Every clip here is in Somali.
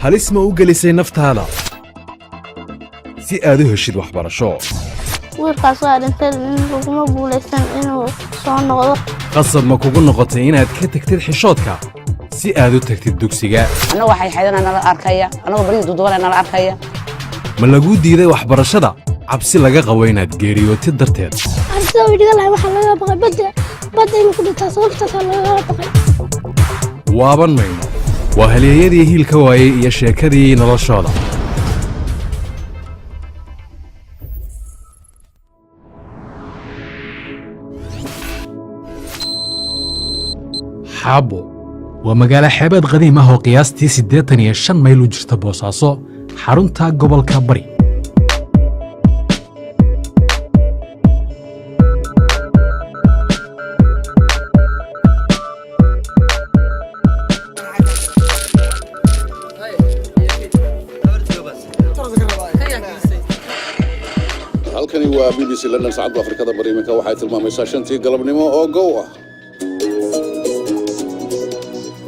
Halis ma u gelisay naftaada si aad u heshid waxbarasho? Wiilkaas waa dhintay, laguma guulaysan inuu soo noqdo. Qasab ma kugu noqotay inaad ka tagtid xishoodka si aad u tagtid dugsiga? Annagu waxay xaydana nala arkaya, annagoo baryii dudubanaya nala arkaya. Ma laguu diiday waxbarashada cabsi laga qabo inaad geeriyootid darteed? Ardada way dhigan lahay, waxaa lagaga baqay badda, badda inuu ku dhintaa, sababtaasaa lagaga baqay. Waaban mayno, waa halyeeyadii hiilka waayey iyo sheekadii noloshooda. Xaabo waa magaalo xeebeed qadiim ah oo qiyaastii 85 mayl u jirta Boosaaso, xarunta gobolka Bari. Halkani waa BBC London. Saacadda Afrikada Bari iminka waxay tilmaamaysaa 5-tii galabnimo oo gow ah.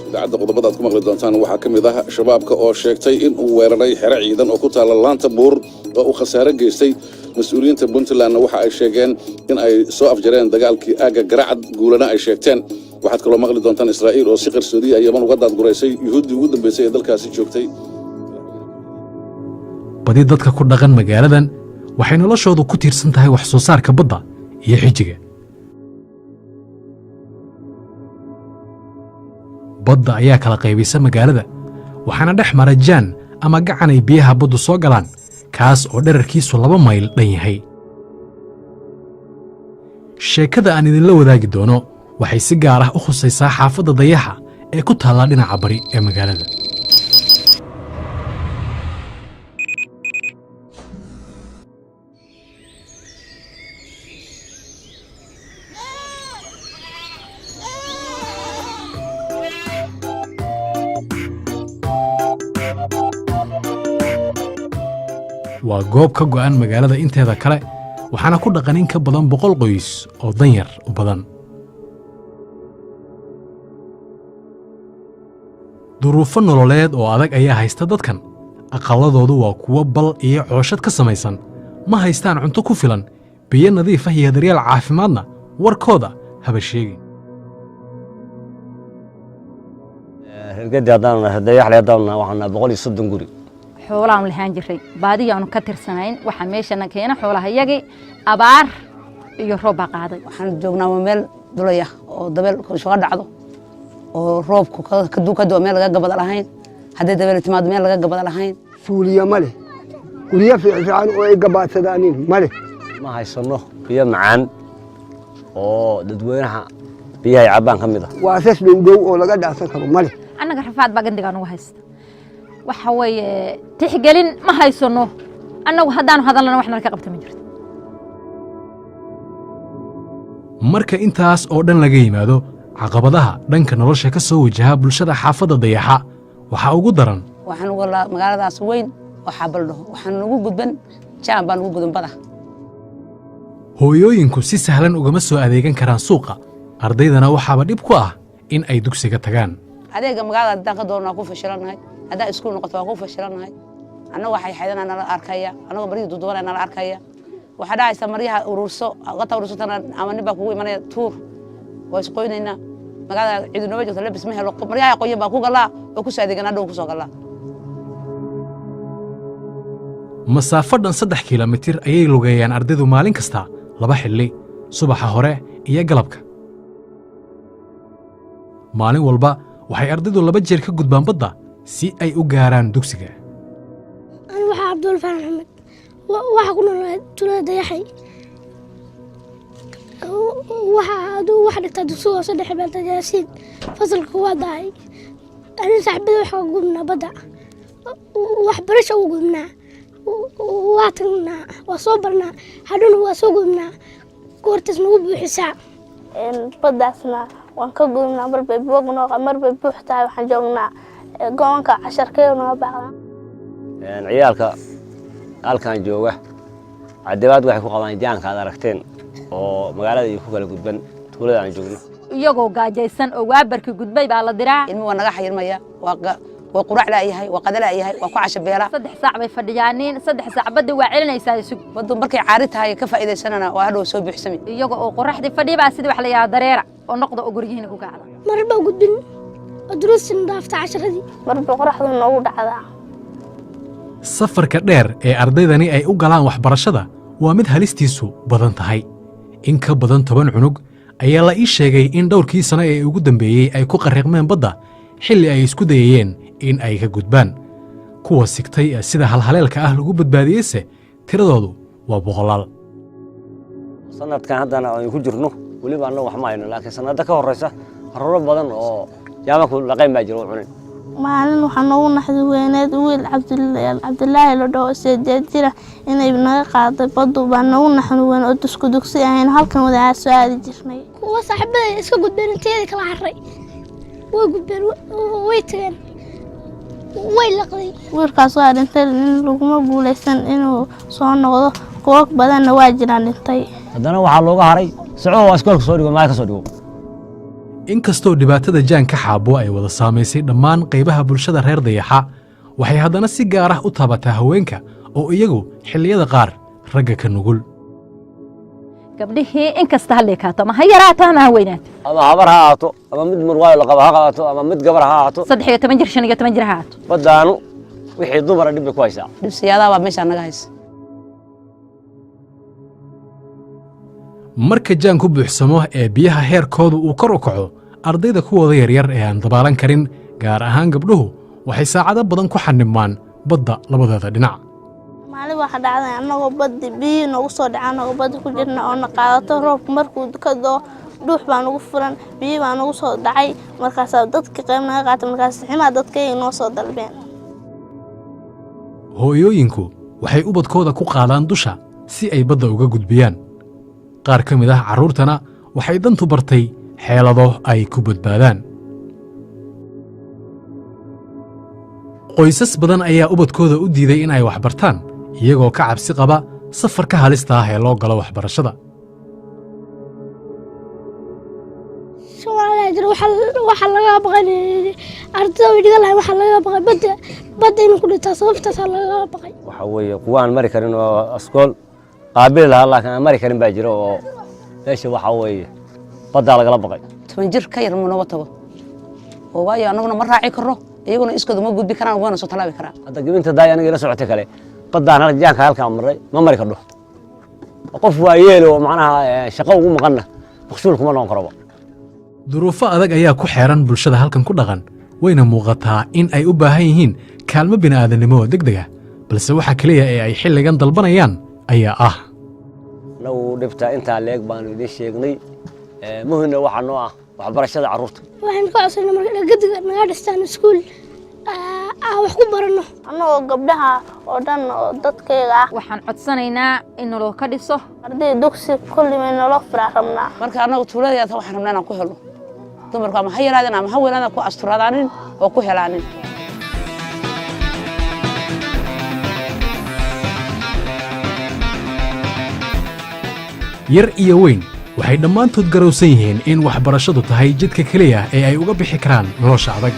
Idaacadda qodobada aad ku maqli doontaan waxaa ka mid ah Shabaabka oo sheegtay in uu weeraray xero ciidan oo ku taalla Laanta Buur oo uu khasaare geystay. Mas-uuliyiinta Puntlandna waxa ay sheegeen in ay soo afjareen dagaalkii aagga Garacad, guulana ay sheegteen. Waxaad kaloo maqli doontaan Israa'iil oo si qarsoodiya Yaman uga daadguraysay Yuhuuddii ugu dambaysay ee dalkaasi joogtay. Badi dadka ku dhaqan magaaladan waxay noloshoodu ku tiirsan tahay wax soo saarka badda iyo xijiga. Badda ayaa kala qaybisa magaalada, waxaana dhex mara jaan ama gacan ay biyaha baddu soo galaan, kaas oo dherarkiisu 2 mayl dhan yahay. Sheekada aan idinla wadaagi doono waxay si gaar ah u khusaysaa xaafadda Dayaxa ee ku taalla dhinaca bari ee magaalada. Waa goob ka go'an magaalada inteeda kale, waxaana ku dhaqan in ka badan 100 qoys oo danyar u badan. Duruufo nololeed oo adag ayaa haysta dadkan. Aqalladoodu waa kuwo bal iyo cooshad ka samaysan. Ma haystaan cunto ku filan, biyo nadiif ah iyo daryeel caafimaadna warkooda haba sheegin. Reergadi haddaanu nahay, Dayaxle haddaanu nahay, waxaan nahay 130 guri. Xoolaanu lahaan jiray, baadiyaanu ka tirsanayn. Waxaa meeshana keena xoolahayagii abaar iyo roob baa qaaday. Waxaan joognaa waa meel dulaya oo dabeel isuga dhacdo oo roobku ka doo, meel laga gabada lahayn, hadday dabeel timaado meel laga gabada lahayn. Suuliya ma leh, guryo fiican oo ay gabaadsadaanin ma leh. Ma haysanno biyo macaan oo dadweynaha biyaha ay cabbaan ka mid ah. Waasas dhowdhow oo laga dhaansan karo ma leh. Annaga rafaad baa gandigaa nugu haysta. Waxa weeye tixgelin ma haysano. Annagu haddaanu hadalnana wax nala ka qabta ma jirto. Marka intaas oo dhan laga yimaado, caqabadaha dhanka nolosha ka soo wajaha bulshada xaafadda Dayaxa waxaa ugu daran Waxaan uga magaaladaas weyn oo Xaabal dhaho, waxaan nagu gudban jaan baa nagu gudan bada. Hooyooyinku si sahlan ugama soo adeegan karaan suuqa, ardaydana waxaaba dhib ku ah in ay dugsiga tagaan. Adeega magaalada haddaan ka doorno waa ku fashilanahay, haddaa iskuul noqoto waa ku fashilanahay. Annagu waxay xaydana nala arkaya, annagoo baryii dudubanaya nala arkaya. Waxaa dhacaysa maryaha ururso qata urursatana ama nin baa kugu imanaya tuur, waa isqoynaynaa. Magaalada ciidu nooma joogto, labis ma helo, maryaha qoyan baa ku galaa oo ku soo adeegana, hadhow ku soo galaa. Masaafo dhan 3 kilomitir ayay lugeeyaan ardaydu maalin kasta laba xilli, subaxa hore iyo galabka. Maalin walba waxay ardaydu laba jeer ka gudbaan badda si ay u gaaraan dugsiga. Ani waxaa Cabdul Faarax Maxamed, waxaa ku noolaa tuulada Dayaxay. Waxa aduu waxa dhigtaa dugsiga hoose dhexe Beelta Yaasiin, fasalka koowaad ahay. Ani saaxiibada waxaa gudbnaa badda, waxbarasha u gudbnaa, waa tagnaa, waa soo barnaa, hadhowna waa soo gudbnaa, goortaas nagu buuxisaa. Baddaasna waan ka gudubnaa, marbay boog noo, marbay buux tahay. Waxaan joognaa goonka, casharkeedu naga baaqdaa. Ciyaalka halkan jooga cadibaad waxay ku qabaan jaanka aad aragteen oo magaalada iyo ku kala gudban tuulada aan joogno. Iyagoo gaajaysan oo waabarkii gudbay baa la diraa. Ilmi waa naga xayirmaya, waa Waa quraac laayahay, waa qada laayahay, waa ku casho beela. 3 saac bay fadhiyaaniin, 3 saac badda waa celinaysaa isug. Baddu markay caari tahay ka faa'iidaysanana waa hadhow soo buuxsami. Iyaga oo qoraxdii fadhiya baa sidii wax la yidhaha dareera oo noqda oo guryihiina ku kacda. Marar baa gudbin oo duruustina dhaafta casharadii. Marba qoraxdu noogu dhacdaa. Safarka dheer ee ardaydani ay u galaan waxbarashada waa mid halistiisu badan tahay. In ka badan 10 cunug ayaa la ii sheegay in dhowrkii sano ee ugu dambeeyey ay ku qarriqmeen badda xilli ay isku dayayeen in ay ka gudbaan. Kuwa sigtay ee sida halhaleelka ah lagu badbaadiyeyse tiradoodu waa boqolaal. Sanadkan haddana aynu ku jirno weliba annagu wax ma hayno, laakiin sanado ka horeysa carruuro badan oo jaamaku laqayn baa jira oo cunin. Maalin waxaa noogu naxdi weyneed wiil Cabdilaahi la dhaho, 8 jira, inay naga qaaday baddu baa noogu naxdi weyn, oo dusku dugsi ahayn halkan wada soo aadi jirnay. Kuwa saaxiibada iska gudbeen inteedii kala carray, way gudbeen, way tageen, way laqday. Wiilkaas waa dhintay, in laguma guuleysan inuu soo noqdo. Kuwo badanna waa jiraan dhintay. Haddana waxaa looga haray soco oo iskoolka soo dhigo, maal ka soo dhigo. Inkastoo dhibaatada jaanka xaabo ay wada saamaysay dhammaan qaybaha bulshada reer Dayaxa, waxay haddana si gaar ah u taabataa haweenka oo iyagu xilliyada qaar ragga ka nugul. Gabdhihii inkasta ha leekaato ama ha yaraato ama ha weynaato, ama habar ha ahaato, ama mid murwaayo la qabo ha qaato, ama mid gabar ha ahaato, 13 jir, 15 jir ha ahaato, baddaanu wixii dumara dhib bay ku haysaa. Dhibsiyaadaha baa meeshaa naga haysa. Marka jaanku buuxsamo ee biyaha heerkoodu uu kor u kaco, ardayda kuwooda yaryar ee aan dabaalan karin, gaar ahaan gabdhuhu, waxay saacado badan ku xanibmaan badda labadeeda dhinac. Maalin waxaa dhacday annagoo baddi biyihii noogu soo dhaca, annagoo baddi ku jirna oo na qaadato roobku markuu ka doo, dhuux baa nagu furan, biyi baa nagu soo dhacay. Markaasaa dadka qayb naga qaatay, markaas ximaa dadkayga noo soo dalbeen. Hooyooyinku waxay ubadkooda ku qaadaan dusha si ay badda uga gudbiyaan. Qaar ka mid ah carruurtana waxay dantu bartay xeelado ay ku badbaadaan. Qoysas badan ayaa ubadkooda u diiday in ay wax bartaan, iyagoo ka cabsi qaba safarka halista ah ee loo galo waxbarashada. Soomaaliya jira waxaa laga baqay ardayda way dhigan lahay, waxaa laga baqay badda inuu ku dhintaa, sababtaasaa lagaga baqay. Waxaa weeye kuwa aan mari karin oo askool qaabili lahaa laakiin aan mari karin baa jira, oo meesha waxaa weeye baddaa lagala baqay. 10 jir ka yar mu nooma tago, oo waayo annaguna ma raaci karno, iyaguna iskooda ma gudbi karaan, wana soo tallaabi karaan. Hadda gabinta daay aniga ila socotay kale baddaan halka jaanka halkaan marray ma mari kardho. Qof waa yeel oo macnaha shaqo ugu maqanna maqshuul kuma noqon karoba. Duruufo adag ayaa ku xeeran bulshada halkan ku dhaqan, wayna muuqataa in ay u baahan yihiin kaalmo bini'aadanimo oo deg deg ah, balse waxa keliya ee ay xilligan dalbanayaan ayaa ah: Annagu dhibta intaa leeg baanu idiin sheegnay. Muhimna waxaa noo ah waxbarashada carruurta. Waxaan ka codsanay marka dhagadiga naga dhistaan iskuul aan wax ku baranno. Annagoo gabdhaha oo dhan oo dadkayga ah, waxaan codsanaynaa in naloo ka dhiso arday dugsi kulli may naloo furaa rabnaa. Marka annagu tuuladeeda waxaan rabnaa inaan ku helno dumarku ama ha yaraadeen ama ha weynaadeen, ku asturaadaanin oo ku helaanin. Yar iyo weyn waxay dhammaantood garowsan yihiin in waxbarashadu tahay jidka keliya ee ay uga bixi karaan nolosha adag.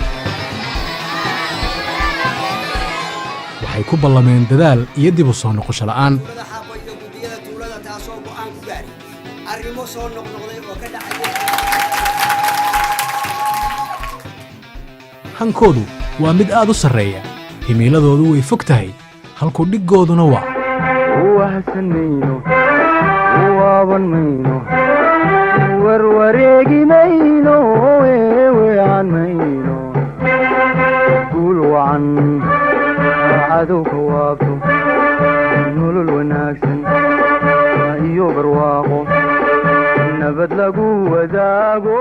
Waxay ku ballameen dadaal iyo dib u soo noqosho la'aan. Tuulada Xaabo iyo guddiyada tuulada, taasoo go'aan ku gaaray arrimo soo noqnoqday oo ka dhacaya. Hankoodu waa mid aad u sarreeya, himiiladoodu way fog tahay, halku dhiggooduna waa: Wahsan mayno, waaban mayno, warwareegi mayno, eeweecan mayno, guul wacan cadowka waabto, nolol wanaagsan iyo barwaaqo nabad lagu wadaago.